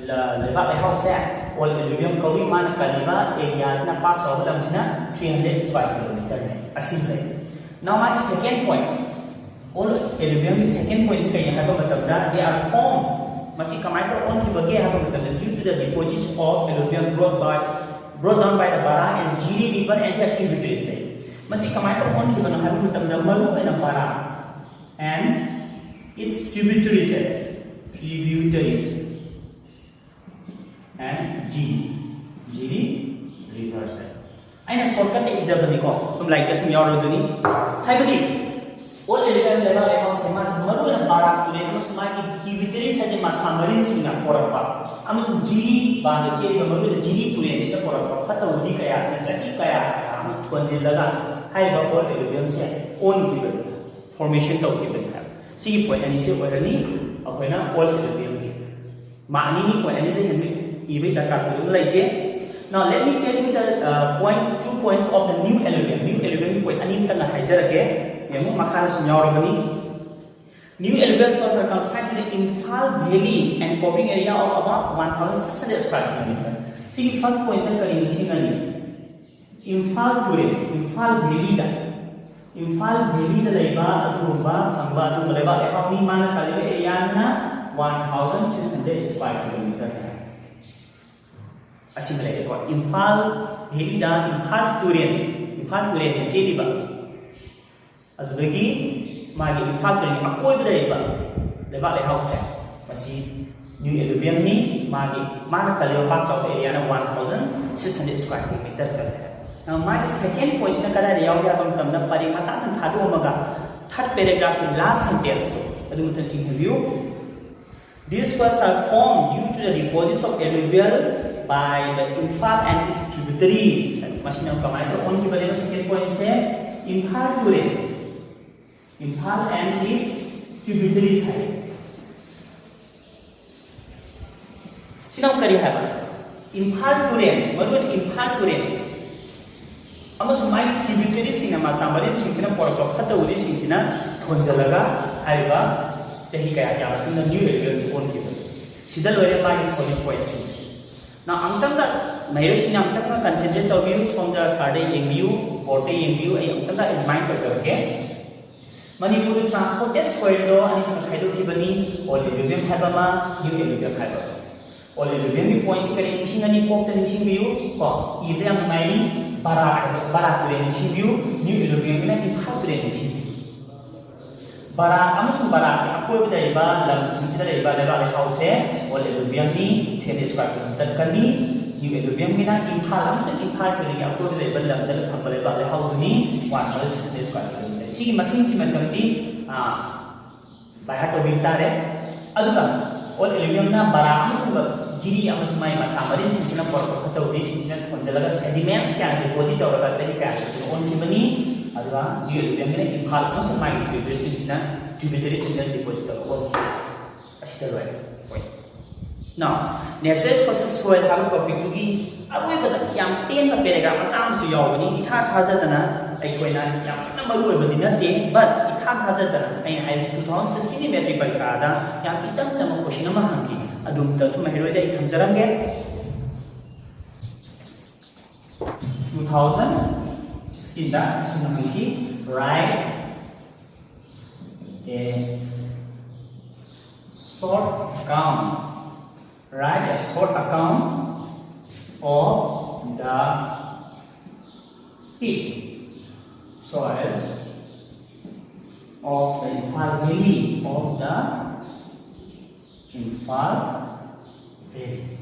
ꯂꯩꯕꯥꯛ ꯂꯩꯍꯥꯎꯁꯦ ꯑꯣꯜ ꯑꯦꯂꯨꯕꯤꯌꯝ ꯀꯧꯏ꯫ ꯃꯥꯅ ꯀꯜꯂꯤꯕ ꯑꯦꯔꯤꯌꯥꯁꯤꯅ, ꯄꯥꯛ ꯆꯥꯎꯕ ꯂꯝꯁꯤꯅ three hundred square kilometerꯅꯤ꯫ ꯑꯁꯤꯅꯤ꯫ Now ꯃꯥꯒꯤ second point, ꯑꯣꯜ ꯑꯦꯂꯨꯕꯤꯌꯝꯒꯤ second pointꯁꯤ ꯀꯩꯅꯣ ꯍꯥꯏꯕ ꯃꯇꯝꯗ, they are formed, ꯃꯁꯤ ꯀꯃꯥꯏꯅ ꯇꯧꯔ ꯑꯣꯟꯈꯤꯕꯒꯦ ꯍꯥꯏꯕ ꯃꯇꯝꯗ, due to the deposits of alluvium brought by, brought down by the Bara and Jiri river and their tributaries. ꯃꯁꯤ ꯀꯃꯥꯏꯅ ꯇꯧꯔ ꯑꯣꯟꯈꯤꯕꯅꯣ ꯍꯥꯏꯕ ꯃꯇꯝꯗ, ꯃꯔꯨ ꯑꯣꯏꯅ Bara and its tributaries, tributaries and Jiri, Jiri rivers. ꯑꯩꯅ shortcutꯇ ꯏꯖꯕꯅꯤꯀꯣ, ꯁꯨꯝ ꯂꯥꯏꯔꯤꯛꯇ ꯁꯨꯝ ꯌꯥꯎꯔꯗꯨꯅꯤ꯫ ꯍꯥꯏꯕꯗꯤ ꯑꯣꯜ ꯑꯦꯂꯨꯕꯤꯌꯝ ꯂꯩꯕꯥꯛ ꯂꯩꯍꯥꯎꯁꯦ ꯃꯥꯁꯦ ꯃꯔꯨꯑꯣꯏꯅ ꯕꯥꯔꯥꯛ ꯇꯨꯔꯦꯜ ꯑꯃꯁꯨꯡ ꯃꯥꯒꯤ tributaries ꯍꯥꯏꯗꯤ ꯃꯁꯥ ꯃꯔꯤꯟꯁꯤꯡꯅ ꯄꯣꯔꯛꯄ, ꯑꯃꯁꯨꯡ ꯖꯤꯔꯤ ꯕꯥꯟꯗ ꯆꯦꯜꯂꯤꯕ ꯃꯔꯨꯑꯣꯏꯅ ꯖꯤꯔꯤ ꯇꯨꯔꯦꯜꯁꯤꯅ ꯄꯣꯔꯛꯄ ꯐꯠꯇ ꯍꯥꯎꯗꯤ ꯀꯌꯥꯁꯤꯅ ꯆꯍꯤ ꯀꯌꯥ ꯀꯌꯥ ꯑꯃ ꯊꯣꯟꯖꯤꯜꯂꯒ ꯍꯥꯏꯔꯤꯕ ꯑꯣꯜ ꯑꯦꯂꯨꯕꯤꯌꯝꯁꯦ ꯑꯣꯟꯈꯤꯕꯅꯤ, formation ꯇꯧꯈꯤꯕꯅꯤ ꯍꯥꯏꯕ꯫ ꯁꯤꯒꯤ point ꯑꯅꯤꯁꯤ ꯑꯣꯏꯔꯅꯤ ꯑꯩꯈꯣꯏꯅ ꯑꯣꯜ ꯑꯦꯂꯨꯕꯤꯌꯝꯒꯤ꯫ ꯃꯥ ꯑꯅꯤꯅꯤ, point ꯑꯅꯤꯗ ꯍꯦꯟꯕ ꯏꯕꯩ ꯗꯔꯀꯥꯔ ꯊꯣꯏꯗꯣꯛꯅ ꯂꯩꯇꯦ꯫ Now let me tell you the uh, point, two points of the new alluvium. New alluvium point ꯑꯅꯤꯃꯇꯪꯒ ꯍꯥꯏꯖꯔꯛꯀꯦ꯫ ꯌꯦꯡꯉꯨ, ꯃꯈꯥꯗ ꯁꯨꯝ ꯌꯥꯎꯔꯕꯅꯤ꯫ New alluvial sources are confined to the Imphal Valley and covering area of about one thousand six hundred square kilometer. ꯁꯤꯒꯤ first pointꯇ ꯀꯔꯤ ꯅꯤꯡꯁꯤꯡꯒꯅꯤ? ꯏꯝꯐꯥꯜ ꯇꯨꯔꯦꯜ, Imphal valid, Imphal valid ꯂꯩꯕ ꯑꯗꯨꯒꯨꯝꯕ ꯐꯪꯕ ꯑꯗꯨꯒꯨꯝꯕ ꯂꯩꯕꯥꯛ ꯂꯩꯍꯥꯎꯅꯤ꯫ ꯃꯥꯅ ꯀꯜꯂꯤꯕ ꯑꯦꯔꯤꯌꯥꯁꯤꯅ one thousand six hundred square kilometer꯫ ꯑꯁꯤꯃ ꯂꯩꯔꯦꯀꯣ꯫ ꯏꯝꯐꯥꯜ ꯚꯦꯂꯤꯗ ꯏꯝꯐꯥꯜ ꯇꯨꯔꯦꯜ, ꯏꯝꯐꯥꯜ ꯇꯨꯔꯦꯜꯅ ꯆꯦꯜꯂꯤꯕ, ꯑꯗꯨꯗꯒꯤ ꯃꯥꯒꯤ ꯏꯝꯐꯥꯜ ꯇꯨꯔꯦꯜꯒꯤ ꯑꯀꯣꯏꯕꯗ ꯂꯩꯕ ꯂꯩꯕꯥꯛ ꯂꯩꯍꯥꯎꯁꯦ, ꯃꯁꯤ new alluviumꯅꯤ꯫ ꯃꯥꯒꯤ, ꯃꯥꯅ ꯀꯜꯂꯤꯕ ꯄꯥꯛ ꯆꯥꯎꯕ ꯑꯦꯔꯤꯌꯥꯅ one thousand six hundred square kilometer ꯀꯜꯂꯦ꯫ Now, ꯃꯥꯒꯤ second pointꯁꯤꯅ ꯀꯗꯥꯏꯗ ꯌꯥꯎꯒꯦ ꯍꯥꯏꯕ ꯃꯇꯝꯗ, ꯄꯔꯦꯡ ꯃꯆꯥ ꯑꯃ ꯊꯥꯗꯣꯛꯑꯝꯃꯒ third paragraphꯀꯤ last sentenceꯇꯣ ꯑꯗꯨ ꯑꯃꯇꯪ ꯆꯤꯡꯍꯟꯕꯤꯌꯨ꯫ These soils are formed due to the deposits of alluvial by the Imphal and its tributaries. ꯃꯁꯤꯅ ꯀꯃꯥꯏꯅ ꯇꯧꯔ ꯑꯣꯟꯈꯤꯕꯅꯦꯕ? Second pointꯁꯦ, ꯏꯝꯐꯥꯜ ꯇꯨꯔꯦꯜ, Imphal and its tributaries ꯍꯥꯏ꯫ ꯁꯤꯅ ꯑꯃꯨꯛ ꯀꯔꯤ ꯍꯥꯏꯕ? ꯏꯝꯐꯥꯜ ꯇꯨꯔꯦꯜ, ꯃꯔꯨꯑꯣꯏꯅ ꯏꯝꯐꯥꯜ ꯇꯨꯔꯦꯜ ꯑꯃꯁꯨꯡ ꯃꯥꯒꯤ tributaryꯁꯤꯡꯅ, ꯃꯆꯥ ꯃꯔꯤꯟꯁꯤꯡꯁꯤꯅ ꯄꯣꯔꯛꯄ ꯐꯠꯇ ꯍꯥꯎꯗꯤꯁꯤꯡꯁꯤꯅ ꯊꯣꯟꯖꯜꯂꯒ ꯍꯥꯏꯔꯤꯕ ꯆꯍꯤ ꯀꯌꯥ ꯀꯌꯥ ꯃꯇꯨꯡꯗ new alluviumꯁꯤ ꯑꯣꯟꯈꯤꯕꯅꯤ꯫ ꯁꯤꯗ ꯂꯣꯏꯔꯦ ꯃꯥꯒꯤ solid points ꯁꯤꯡꯁꯦ꯫ ꯅꯪ ꯑꯃꯨꯛꯇꯪꯒ ꯃꯍꯩꯔꯣꯏꯁꯤꯡꯅ ꯑꯃꯨꯛꯇꯪꯒ concentrate ꯇꯧꯕꯤꯌꯨ, ꯁꯣꯝꯗ ꯁꯥꯔꯗ ꯌꯦꯡꯕꯤꯌꯨ, ꯕꯣꯔꯗꯇ ꯌꯦꯡꯕꯤꯌꯨ꯫ ꯑꯩ ꯑꯃꯨꯛꯇꯪꯒ remind ꯇꯧꯖꯔꯛꯀꯦ꯫ ꯃꯅꯤꯄꯨꯔꯗ transported soilꯗꯣ ꯑꯅꯤ ꯊꯣꯛꯅ ꯈꯥꯏꯗꯣꯛꯈꯤꯕꯅꯤ, old alluvium ꯍꯥꯏꯕ ꯑꯃ, new alluvium ꯍꯥꯏꯕ ꯑꯃ꯫ Old alluviumꯒꯤ pointꯁꯤ ꯀꯔꯤ ꯅꯤꯡꯁꯤꯡꯒꯅꯤ? ꯀꯣꯛꯇ ꯅꯤꯡꯁꯤꯡꯕꯤꯌꯨ ꯀꯣ, ꯏꯕꯗ ꯌꯥꯝ ꯅꯨꯡꯉꯥꯏꯅꯤ꯫ ꯕꯔꯥꯛ ꯍꯥꯏꯕ, ꯕꯔꯥꯛ ꯇꯨꯔꯦꯜ ꯅꯤꯡꯁꯤꯡꯕꯤꯌꯨ, new alluviumꯒꯤꯅ ꯏꯝꯐꯥꯜ ꯇꯨꯔꯦꯜ ꯅꯤꯡꯁꯤꯡꯕꯤꯌꯨ꯫ ꯕꯔꯥꯛ ꯑꯃꯁꯨꯡ ꯕꯔꯥꯛꯀꯤ ꯑꯀꯣꯏꯕꯗ ꯂꯩꯕ ꯂꯝꯁꯤꯡꯁꯤꯗ ꯂꯩꯕ ꯂꯩꯕꯥꯛ ꯂꯩꯍꯥꯎꯁꯦ old alluviumꯅꯤ, three hundred square kilometer ꯀꯜꯂꯤ꯫ New alluviumꯒꯤꯅ ꯏꯝꯐꯥꯜ ꯑꯃꯁꯨꯡ ꯏꯝꯐꯥꯜ ꯇꯨꯔꯦꯜꯒꯤ ꯑꯀꯣꯏꯕꯗ ꯂꯩꯕ ꯂꯝꯗ ꯐꯪꯕ ꯂꯩꯕꯥꯛ ꯂꯩꯍꯥꯎꯗꯨꯅꯤ, one thousand six hundred square kilometer꯫ ꯁꯤꯒꯤ ꯃꯁꯤꯡꯁꯤꯃꯇꯪꯗꯤ, ꯑꯥ, by heart ꯇꯧꯕꯤꯕ ꯇꯥꯔꯦ꯫ ꯑꯗꯨꯒ old alluviumꯅ ꯕꯔꯥꯛ ꯑꯃꯁꯨꯡ ꯙꯤꯔꯤ ꯑꯃꯁꯨꯡ ꯃꯥꯒꯤ ꯃꯁꯥ ꯃꯔꯤꯟꯁꯤꯡꯁꯤꯅ ꯄꯨꯔꯛꯄ ꯐꯠꯇ ꯍꯥꯎꯗꯤꯁꯤꯡꯁꯤꯅ ꯊꯣꯟꯖꯤꯜꯂꯒ sediments ꯀꯌꯥꯅ deposit ꯇꯧꯔꯒ ꯆꯍꯤ ꯀꯌꯥ ꯑꯣꯟꯈꯤꯕꯅꯤ꯫ ꯑꯗꯨꯒ new alluviumꯒꯤꯅ ꯏꯝꯐꯥꯜ ꯑꯃꯁꯨꯡ ꯃꯥꯒꯤ tributaryꯁꯤꯡꯁꯤꯅ, tributaryꯁꯤꯡꯁꯤꯅ deposit ꯇꯧꯔꯒ ꯑꯣꯟꯈꯤ꯫ ꯑꯁꯤꯗ ꯂꯣꯏꯔꯦ point꯫ Now, natural resources soil ꯍꯥꯏꯕ topicꯇꯨꯒꯤ ꯑꯔꯣꯏꯕꯗ ꯌꯥꯝ ꯇꯦꯟꯕ paragraph ꯃꯆꯥ ꯑꯃꯁꯨ ꯌꯥꯎꯕꯅꯤ꯫ ꯏꯊꯥ ꯊꯥꯖꯗꯅ ꯑꯩꯈꯣꯏꯅ ꯌꯥꯝ ꯀꯟꯅ ꯃꯔꯨ ꯑꯣꯏꯕꯗꯤ ꯅꯠꯇꯦ, but ꯏꯊꯥ ꯊꯥꯖꯗꯅ ꯑꯩꯅ ꯍꯥꯏꯔꯤꯁꯦ two thousand sixteenꯒꯤ matric ꯄꯔꯤꯈꯥꯗ ꯌꯥꯝ ꯏꯆꯝ ꯆꯝꯕ question ꯑꯃ ꯍꯪꯈꯤ꯫ ꯑꯗꯨꯝꯇꯁꯨ ꯃꯍꯩꯔꯣꯏꯗ ꯑꯩ ꯊꯝꯖꯔꯝꯒꯦ꯫ Two thousand sixteenꯗ ꯑꯁꯨꯝꯅ ꯍꯪꯈꯤ, write a short account, write a short account of the pit soils of the Imphal Valley, of the Imphal Valley.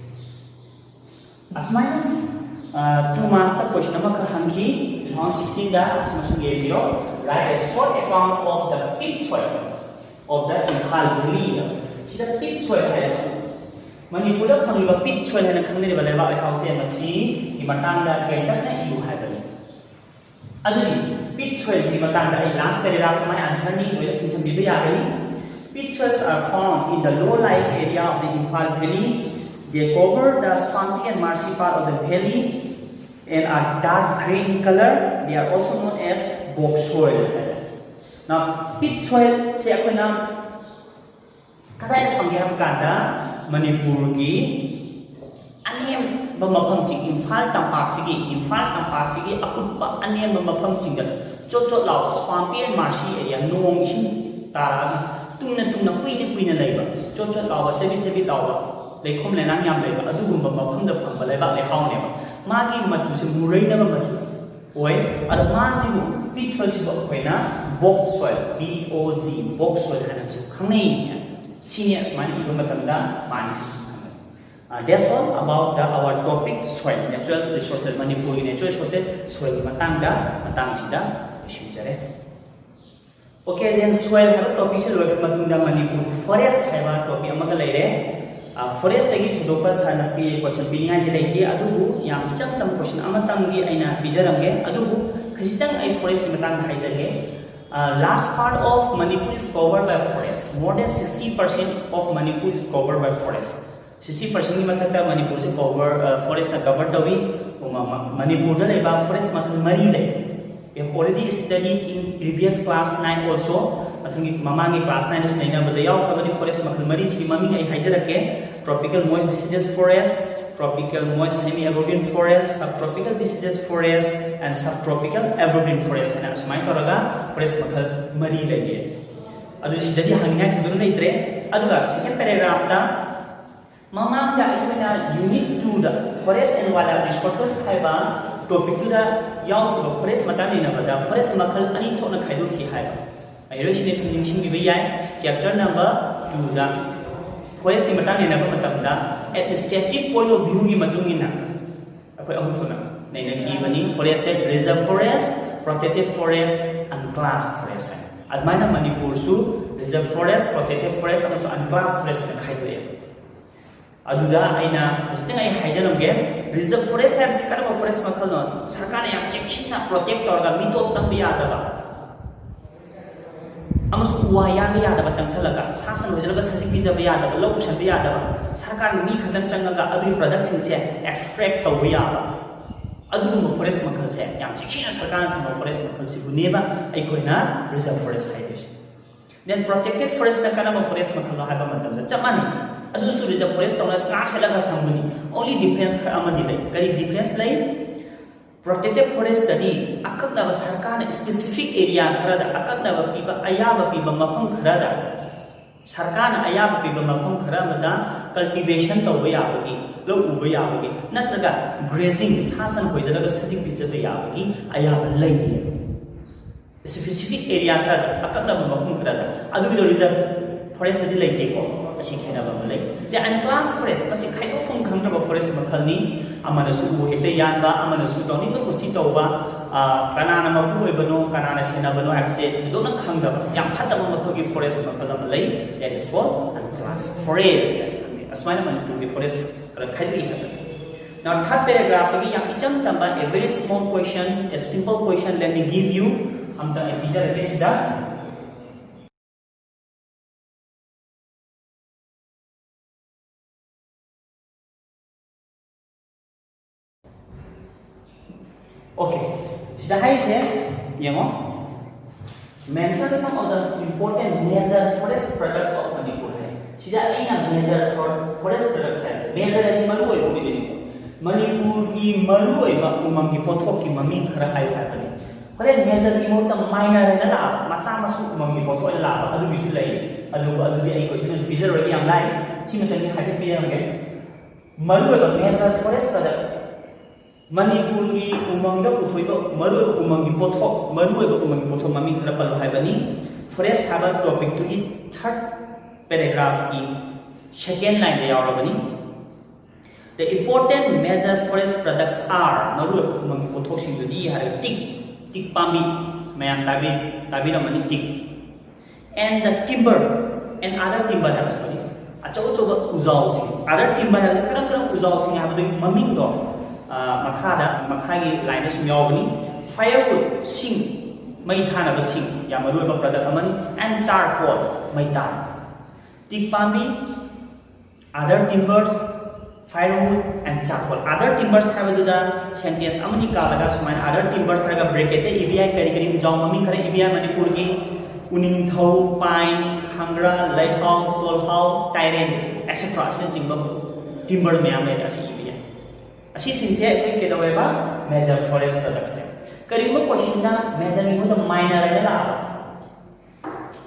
ꯑꯁꯨꯃꯥꯏꯅ, ꯑ, two marksꯇ question ꯑꯃꯈꯛ ꯍꯪꯈꯤ two thousand sixteenꯗ, ꯑꯁꯨꯝ ꯑꯁꯨꯝ ꯌꯦꯡꯕꯤꯔꯣ, write a short account of the pit soil of the Imphal Valley꯫ ꯁꯤꯗ pit soil ꯍꯥꯏꯕ, ꯃꯅꯤꯄꯨꯔꯗ ꯐꯪꯂꯤꯕ pit soil ꯍꯥꯏꯅ ꯈꯪꯅꯔꯤꯕ ꯂꯩꯕꯥꯛ ꯂꯩꯍꯥꯎꯁꯦ, ꯃꯁꯤꯒꯤ ꯃꯇꯥꯡꯗ ꯇꯦꯟꯇꯛꯅ ꯏꯌꯨ ꯍꯥꯏꯕꯅꯤ꯫ ꯑꯗꯨꯗꯤ pit soilꯁꯤꯒꯤ ꯃꯇꯥꯡꯗ ꯑꯩ last paragraphꯇ my answerꯅꯤ, ꯂꯣꯏꯅ ꯆꯤꯡꯁꯤꯟꯕꯤꯕ ꯌꯥꯒꯅꯤ꯫ Pit soils are found in the low-lying area of the Imphal Valley. They cover the swampy and marshy part of the valley and are dark green in color. They are also known as bog soil. Now, pit soilꯁꯦ ꯑꯩꯈꯣꯏꯅ ꯀꯗꯥꯏꯗ ꯐꯪꯒꯦ ꯍꯥꯏꯕ ꯀꯥꯟꯗ, ꯃꯅꯤꯄꯨꯔꯒꯤ ꯑꯅꯦꯝꯕ ꯃꯐꯝꯁꯤꯡ, ꯏꯝꯐꯥꯜ ꯇꯝꯄꯥꯛꯁꯤꯒꯤ, ꯏꯝꯐꯥꯜ ꯇꯝꯄꯥꯛꯁꯤꯒꯤ ꯑꯀꯨꯠꯄ ꯑꯅꯦꯝꯕ ꯃꯐꯝꯁꯤꯡꯗ ꯆꯣꯠ ꯆꯣꯠ ꯂꯥꯎꯕ swampy and marshy area, ꯅꯣꯡ ꯏꯁꯤꯡ ꯇꯥꯔꯛꯑꯒ ꯇꯨꯡꯅ ꯇꯨꯡꯅ ꯀꯨꯏꯅ ꯀꯨꯏꯅ ꯂꯩꯕ, ꯆꯣꯠ ꯆꯣꯠ ꯂꯥꯎꯕ, ꯆꯕꯤꯠ ꯆꯕꯤꯠ ꯂꯥꯎꯕ, ꯂꯩꯈꯣꯝ ꯂꯩꯅꯥꯡ ꯌꯥꯝ ꯂꯩꯕ, ꯑꯗꯨꯒꯨꯝꯕ ꯃꯐꯝꯗ ꯐꯪꯕ ꯂꯩꯕꯥꯛ ꯂꯩꯍꯥꯎꯅꯦꯕ꯫ ꯃꯥꯒꯤ ꯃꯆꯨꯁꯦ ꯃꯨꯔꯩꯅꯕ ꯃꯆꯨ ꯑꯣꯏ꯫ ꯑꯗꯣ ꯃꯥꯁꯤꯕꯨ, peat soilꯁꯤꯕꯨ ꯑꯩꯈꯣꯏꯅ bog soil, B O G, bog soil ꯍꯥꯏꯅꯁꯨ ꯈꯪꯅꯩ꯫ ꯁꯤꯅꯤ ꯑꯁꯨꯃꯥꯏꯅ ꯏꯕ ꯃꯇꯝꯗ ꯃꯥꯅꯤꯁꯤꯁꯨ ꯈꯪꯅꯩ꯫ Uh, that's all about the our topic soil, natural resources, ꯃꯅꯤꯄꯨꯔꯒꯤ natural resources soil ꯃꯇꯥꯡꯗ, ꯃꯇꯥꯡꯁꯤꯗ ꯂꯣꯏꯁꯤꯟꯖꯔꯦ꯫ Okay, then soil ꯍꯥꯏꯕ topicꯁꯤ ꯂꯣꯏꯔꯕ ꯃꯇꯨꯡꯗ ꯃꯅꯤꯄꯨꯔ forest ꯍꯥꯏꯕ topic ꯑꯃꯒ ꯂꯩꯔꯦ꯫ Forestꯇꯒꯤ ꯊꯣꯏꯗꯣꯛꯄ ꯁꯥꯔꯅ ꯄꯤ question ꯄꯤꯅꯤꯡꯉꯥꯏꯗꯤ ꯂꯩꯇꯦ, ꯑꯗꯨꯕꯨ ꯌꯥꯝ ꯏꯆꯝ ꯆꯝꯕ question ꯑꯃꯇꯪꯗꯤ ꯑꯩꯅ ꯄꯤꯖꯔꯝꯒꯦ, ꯑꯗꯨꯕꯨ ꯈꯖꯤꯛꯇꯪ ꯑꯩ forestꯀꯤ ꯃꯇꯥꯡꯗ ꯍꯥꯏꯖꯒꯦ꯫ Uh, large part of Manipur is covered by forest. More than sixty percent of Manipur is covered by forest. Sixty percentꯀꯤ ꯃꯊꯛꯇ ꯃꯅꯤꯄꯨꯔꯁꯦ cover, forestꯅ cover ꯇꯧꯏ꯫ ꯃ-, ꯃ-, ꯃꯅꯤꯄꯨꯔꯗ ꯂꯩꯕ forest ꯃꯈꯜ ꯃꯔꯤ ꯂꯩ꯫ We have already studied in previous class nine also. ꯃꯊꯪꯒꯤ, ꯃꯃꯥꯡꯒꯤ class nineꯗꯁꯨ ꯅꯩꯅꯕꯗ ꯌꯥꯎꯈ꯭ꯔꯕꯅꯤ꯫ Forest ꯃꯈꯜ ꯃꯔꯤꯁꯤꯒꯤ ꯃꯃꯤꯡ ꯑꯩ ꯍꯥꯏꯖꯔꯛꯀꯦ: tropical moist deciduous forest, tropical moist semi-evergreen forest, subtropical deciduous forest, and subtropical evergreen forest ꯍꯥꯏꯅ ꯑꯁꯨꯃꯥꯏꯅ ꯇꯧꯔꯒ forest ꯃꯈꯜ ꯃꯔꯤ ꯂꯩꯌꯦ꯫ ꯑꯗꯨ ꯁꯤꯗꯗꯤ ꯍꯪꯅꯤꯡꯉꯥꯏ ꯊꯣꯏꯗꯣꯛꯅ ꯂꯩꯇ꯭ꯔꯦ꯫ ꯑꯗꯨꯒ second paragraphꯇ ꯃꯃꯥꯡꯗ ꯑꯩꯈꯣꯏꯅ unit twoꯗ forest and wildlife resources ꯍꯥꯏꯕ topicꯇꯨꯗ ꯌꯥꯎꯈꯤꯕ forest ꯃꯇꯥꯡ ꯅꯩꯅꯕꯗ forest ꯃꯈꯜ ꯑꯅꯤ ꯊꯣꯛꯅ ꯈꯥꯏꯗꯣꯛꯈꯤ ꯍꯥꯏꯕ꯫ ꯃꯍꯩꯔꯣꯏꯁꯤꯡꯅꯁꯨ ꯅꯤꯡꯁꯤꯡꯕꯤꯕ ꯌꯥꯏ, chapter number twoꯗ forestꯀꯤ ꯃꯇꯥꯡ ꯅꯩꯅꯕ ꯃꯇꯝꯗ administrative point of viewꯒꯤ ꯃꯇꯨꯡ ꯏꯟꯅ ꯑꯩꯈꯣꯏ ꯑꯍꯨꯝ ꯊꯣꯛꯅ ꯅꯩꯅꯈꯤꯕꯅꯤ꯫ Forestꯁꯦ reserve forest, protected forest, unclassed forest ꯍꯥꯏꯅ꯫ ꯑꯗꯨꯃꯥꯏꯅ ꯃꯅꯤꯄꯨꯔꯁꯨ reserve forest, protected forest ꯑꯃꯁꯨꯡ unclassed forest ꯍꯥꯏꯅ ꯈꯥꯏꯗꯣꯛꯑꯦ꯫ ꯑꯗꯨꯗ ꯑꯩꯅ ꯈꯖꯤꯛꯇꯪ ꯑꯩ ꯍꯥꯏꯖꯔꯝꯒꯦ꯫ Reserve forest ꯍꯥꯏꯕꯁꯤ ꯀꯔꯝꯕ forest ꯃꯈꯜꯅꯣ? ꯁꯔꯀꯥꯔꯅ ꯌꯥꯝ ꯆꯦꯛꯁꯤꯟꯅ protect ꯇꯧꯔꯒ ꯃꯤꯇꯣꯞ ꯆꯪꯕ ꯌꯥꯗꯕ, ꯑꯃꯁꯨꯡ ꯎ ꯋꯥ ꯌꯥꯟꯕ ꯌꯥꯗꯕ ꯆꯪꯁꯜꯂꯒ, ꯁꯥ ꯁꯟ ꯂꯣꯏꯖꯔꯒ ꯁꯖꯤꯛ ꯄꯤꯖꯕ ꯌꯥꯗꯕ, ꯂꯧ ꯎꯁꯟꯕ ꯌꯥꯗꯕ, ꯁꯔꯀꯥꯔꯒꯤ ꯃꯤ ꯈꯛꯇꯪ ꯆꯪꯉꯒ ꯑꯗꯨꯒꯤ productꯁꯤꯡꯁꯦ extract ꯇꯧꯕ ꯌꯥꯕ, ꯑꯗꯨꯒꯨꯝꯕ forest ꯃꯈꯜꯁꯦ, ꯌꯥꯝ ꯆꯦꯛꯁꯤꯟꯅ ꯁꯔꯀꯥꯔꯅ ꯊꯝꯕ forest ꯃꯈꯜꯁꯤꯕꯨꯅꯦꯕ ꯑꯩꯈꯣꯏꯅ reserve forest ꯍꯥꯏꯗꯣꯏꯁꯦ꯫ Then protected forestꯅ ꯀꯔꯝꯕ forest ꯃꯈꯜꯅꯣ ꯍꯥꯏꯕ ꯃꯇꯝꯗ ꯆꯞ ꯃꯥꯟꯅꯩ꯫ ꯑꯗꯨꯁꯨ ꯔꯤꯖꯔꯚ ꯐꯣꯔꯦꯁ ꯇꯧꯅ ꯉꯥꯛ ꯁꯦꯠꯂꯒ ꯊꯝꯕꯅꯤ꯫ Only difference ꯈꯔ ꯑꯃꯗꯤ ꯂꯩ꯫ ꯀꯔꯤ difference ꯂꯩ? Protected forest ꯇꯗꯤ ꯑꯀꯛꯅꯕ ꯁꯔꯀꯥꯔꯅ specific area ꯈꯔꯗ, ꯑꯀꯛꯅꯕ ꯄꯤꯕ, ꯑꯌꯥꯕ ꯄꯤꯕ ꯃꯐꯝ ꯈꯔꯗ, ꯁꯔꯀꯥꯔꯅ ꯑꯌꯥꯕ ꯄꯤꯕ ꯃꯐꯝ ꯈꯔ ꯑꯃꯗ cultivation ꯇꯧꯕ ꯌꯥꯕꯒꯤ, ꯂꯧ ꯎꯕ ꯌꯥꯕꯒꯤ, ꯅꯠꯇ꯭ꯔꯒ grazing, ꯁꯥ ꯁꯟ ꯈꯣꯏꯖꯔꯒ ꯁꯖꯤꯛ ꯄꯤꯖꯕ ꯌꯥꯕꯒꯤ ꯑꯌꯥꯕ ꯂꯩꯌꯦ꯫ Specific area ꯈꯔꯗ, ꯑꯀꯛꯅꯕ ꯃꯐꯝ ꯈꯔꯗ꯫ ꯑꯗꯨꯒꯤꯗꯣ ꯔꯤꯖꯔꯚ ꯐꯣꯔꯦꯁꯇꯗꯤ ꯂꯩꯇꯦꯀꯣ꯫ ꯑꯁꯤ ꯈꯦꯠꯅꯕ ꯑꯃ ꯂꯩ꯫ ꯑꯗꯩ unclassed forest, ꯃꯁꯤ ꯈꯥꯏꯗꯣꯛꯐꯝ ꯈꯪꯗ꯭ꯔꯕ ꯐꯣꯔꯦꯁ ꯃꯈꯜꯅꯤ꯫ ꯑꯃꯅꯁꯨ ꯎ ꯍꯦꯛꯇ ꯌꯥꯟꯕ, ꯑꯃꯅꯁꯨ ꯇꯧꯅꯤꯡꯕ ꯀꯨꯁꯤ ꯇꯧꯕ, ꯑ, ꯀꯅꯥꯅ ꯃꯄꯨ ꯑꯣꯏꯕꯅꯣ, ꯀꯅꯥꯅ ꯁꯦꯟꯅꯕꯅꯣ ꯍꯥꯏꯕꯁꯦ ꯊꯣꯏꯗꯣꯛꯅ ꯈꯪꯗꯕ, ꯌꯥꯝ ꯐꯠꯇꯕ ꯃꯈꯜꯒꯤ ꯐꯣꯔꯦꯁ ꯃꯈꯜ ꯑꯃ ꯂꯩ꯫ That is called unclassed forest꯫ ꯑꯁꯨꯃꯥꯏꯅ ꯃꯅꯤꯄꯨꯔꯒꯤ ꯐꯣꯔꯦꯁ ꯈꯔ ꯈꯥꯏꯗꯣꯛꯏ ꯍꯥꯏꯕꯅꯤ꯫ Now, third paragraphꯇꯒꯤ ꯌꯥꯝ ꯏꯆꯝ ꯆꯝꯕ, a very small question, a simple question, let me give you. ꯑꯝꯇ ꯑꯩ ꯄꯤꯖꯔꯒꯦ ꯁꯤꯗ꯫ Okay, ꯁꯤꯗ ꯍꯥꯏꯁꯦ ꯌꯦꯡꯉꯣ, mention some of the important major forest products of Manipur ꯍꯥꯏ꯫ ꯁꯤꯗ ꯑꯩꯅ major for-, forest products high, major ꯍꯥꯏꯗꯤ ꯃꯔꯨ ꯑꯣꯏꯕ ꯑꯣꯏꯗꯣꯏꯅꯤꯀꯣ꯫ ꯃꯅꯤꯄꯨꯔꯒꯤ ꯃꯔꯨ ꯑꯣꯏꯕ ꯎꯃꯪꯒꯤ ꯄꯣꯠꯊꯣꯛꯀꯤ ꯃꯃꯤꯡ ꯈꯔ ꯍꯥꯏꯌꯨ ꯍꯥꯏꯕꯅꯤ꯫ ꯍꯣꯔꯦꯟ majorꯒꯤ ꯃꯍꯨꯠꯇ minor ꯍꯥꯏꯅ ꯂꯥꯛꯑꯕ, ꯃꯆꯥ ꯃꯁꯨ ꯎꯃꯪꯒꯤ ꯄꯣꯠꯊꯣꯛ ꯑꯣꯏꯅ ꯂꯥꯛꯑꯕ, ꯑꯗꯨꯒꯤꯁꯨ ꯂꯩ꯫ ꯑꯗꯨ, ꯑꯗꯨꯗꯤ ꯑꯩ question ꯑꯣꯏꯅ ꯄꯤꯖꯔꯣꯏꯒꯦ, ꯌꯥꯝ ꯂꯥꯏ꯫ ꯁꯤꯃꯇꯪꯗꯤ ꯍꯥꯏꯐꯦꯠ ꯄꯤꯖꯔꯝꯒꯦ꯫ ꯃꯔꯨꯑꯣꯏꯕ major forest product, ꯃꯅꯤꯄꯨꯔꯒꯤ ꯎꯃꯪꯗ ꯄꯨꯊꯣꯛꯏꯕ ꯃꯔꯨꯑꯣꯏꯕ ꯎꯃꯪꯒꯤ ꯄꯣꯠꯊꯣꯛ, ꯃꯔꯨꯑꯣꯏꯕ ꯎꯃꯪꯒꯤ ꯄꯣꯠꯊꯣꯛ ꯃꯃꯤꯡ ꯈꯔ ꯄꯜꯂꯨ ꯍꯥꯏꯕꯅꯤ꯫ Forest ꯍꯥꯏꯕ topicꯇꯨꯒꯤ third paragraphꯀꯤ second lineꯗ ꯌꯥꯎꯔꯕꯅꯤ꯫ The important major forest products are, ꯃꯔꯨꯑꯣꯏꯕ ꯎꯃꯪꯒꯤ ꯄꯣꯠꯊꯣꯛꯁꯤꯡꯗꯨꯗꯤ ꯍꯥꯏꯔꯒ ꯇꯤꯛ, ꯇꯤꯛ ꯄꯥꯝꯕꯤ, ꯃꯌꯥꯝ ꯇꯥꯕꯤ-, ꯇꯥꯕꯤꯔꯝꯃꯅꯤ, ꯇꯤꯛ꯫ And the timber, and other timber ꯍꯥꯏꯕ, sorry, ꯑꯆꯧ ꯑꯆꯧꯕ ꯎꯖꯥꯎꯁꯤꯡ, other timber ꯍꯥꯏꯕꯗꯤ ꯀꯔꯝ ꯀꯔꯝ ꯎꯖꯥꯎꯁꯤꯡ ꯍꯥꯏꯕꯗꯨꯒꯤ ꯃꯃꯤꯡꯗꯣ, ꯑ, ꯃꯈꯥꯗ, ꯃꯈꯥꯒꯤ lineꯗ ꯁꯨꯝ ꯌꯥꯎꯕꯅꯤ꯫ Firewood, ꯁꯤꯡ, ꯃꯩ ꯊꯥꯅꯕ ꯁꯤꯡ, ꯌꯥꯝ ꯃꯔꯨꯑꯣꯏꯕ product ꯑꯃꯅꯤ꯫ And charcoal, ꯃꯩꯇꯥꯟ꯫ ꯇꯤꯛ ꯄꯥꯝꯕꯤ, other timbers, firewood and charcoal꯫ Other timbers ꯍꯥꯏꯕꯗꯨꯗ sentence ꯑꯃꯅꯤ ꯀꯥꯜꯂꯒ ꯁꯨꯃꯥꯏꯅ other timbers ꯍꯥꯏꯔꯒ bracketꯇ ꯏꯕ ꯌꯥꯏ꯫ ꯀꯔꯤ ꯀꯔꯤ ꯎꯖꯥꯎ ꯃꯃꯤꯡ ꯈꯔ ꯏꯕ ꯌꯥꯏ ꯃꯅꯤꯄꯨꯔꯒꯤ? ꯎꯅꯤꯡꯊꯧ, pine, ꯈꯥꯡꯒ꯭ꯔꯥ, ꯂꯩꯍꯥꯎ, ꯇꯣꯜꯍꯥꯎ, ꯇꯥꯏꯔꯦꯟ, etcetera ꯑꯁꯤꯅꯆꯤꯡꯕ timber ꯃꯌꯥꯝ ꯂꯩꯔꯦ꯫ ꯑꯁꯤ ꯏꯕ ꯌꯥꯏ꯫ ꯑꯁꯤꯁꯤꯡꯁꯦ ꯑꯩꯈꯣꯏ ꯀꯩꯗꯧꯋꯦꯕ? Major forest productsꯅꯦ꯫ ꯀꯔꯤꯒꯨꯝꯕ questionꯗ majorꯒꯤ ꯃꯍꯨꯠꯇ minor ꯍꯥꯏꯅ ꯂꯥꯛꯑꯕ,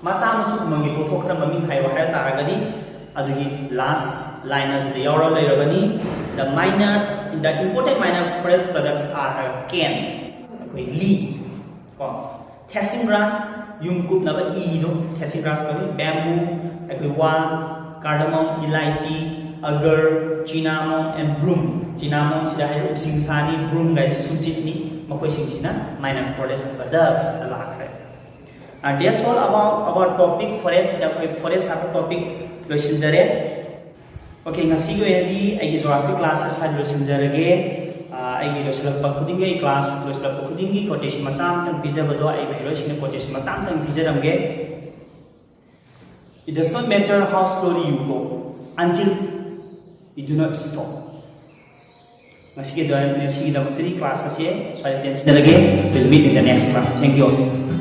ꯃꯆꯥ ꯃꯁꯨ ꯎꯃꯪꯒꯤ ꯄꯣꯠꯊꯣꯛ ꯈꯔ ꯃꯃꯤꯡ ꯍꯥꯏꯌꯣ ꯍꯥꯏꯕ ꯇꯥꯔꯒꯗꯤ, ꯑꯗꯨꯒꯤ last line ꯑꯗꯨꯗ ꯌꯥꯎꯔ ꯂꯩꯔꯕꯅꯤ꯫ The minor, the important minor forest products are cane, ꯑꯩꯈꯣꯏ ꯂꯤ, ꯀꯣ, threshing grass, ꯌꯨꯝ ꯀꯨꯞꯅꯕ ꯏꯗꯣ threshing grass ꯀꯧꯏ, bamboo, ꯑꯩꯈꯣꯏ ꯋꯥ, cardamom, elaichi, agar, cinnamon and broom꯫ Cinnamon ꯁꯤꯗ ꯍꯥꯏꯁꯦ ꯎꯁꯤꯡꯁꯥꯅꯤ, broom ꯍꯥꯏꯁꯦ ꯁꯨꯝꯆꯤꯠꯅꯤ꯫ ꯃꯈꯣꯏꯁꯤꯡꯁꯤꯅ minor forest products ꯂꯥꯛꯈ꯭ꯔꯦ꯫ Uh, that's all about our topic forest꯫ ꯁꯤꯗ ꯑꯩꯈꯣꯏ forest ꯍꯥꯏꯕ topic ꯂꯣꯏꯁꯤꯟꯖꯔꯦ꯫ Okay, ꯉꯁꯤꯒꯤ ꯑꯣꯏꯅꯗꯤ ꯑꯩꯒꯤ geography class ꯁ꯭ꯋꯥꯏꯗ ꯂꯣꯏꯁꯤꯟꯖꯔꯒꯦ꯫ ꯑ, ꯑꯩꯒꯤ ꯂꯣꯏꯁꯤꯜꯂꯛꯄ ꯈꯨꯗꯤꯡꯒꯤ, ꯑꯩ class ꯂꯣꯏꯁꯤꯜꯂꯛꯄ ꯈꯨꯗꯤꯡꯒꯤ quotation ꯃꯆꯥ ꯑꯃꯇꯪ ꯄꯤꯖꯕꯗꯣ ꯑꯩ ꯃꯍꯩꯔꯣꯏꯁꯤꯡꯅ quotation ꯃꯆꯥ ꯑꯃꯇꯪ ꯄꯤꯖꯔꯝꯒꯦ꯫ It does not matter how slowly you go until you do not stop꯫ ꯉꯁꯤꯒꯤꯗ-, ꯉꯁꯤꯒꯤꯗꯃꯛꯇꯗꯤ class ꯑꯁꯤ ꯁ꯭ꯋꯥꯏꯗ ꯇꯦꯟꯁꯤꯟꯖꯔꯒꯦ꯫ We'll meet in the next class. Thank you all.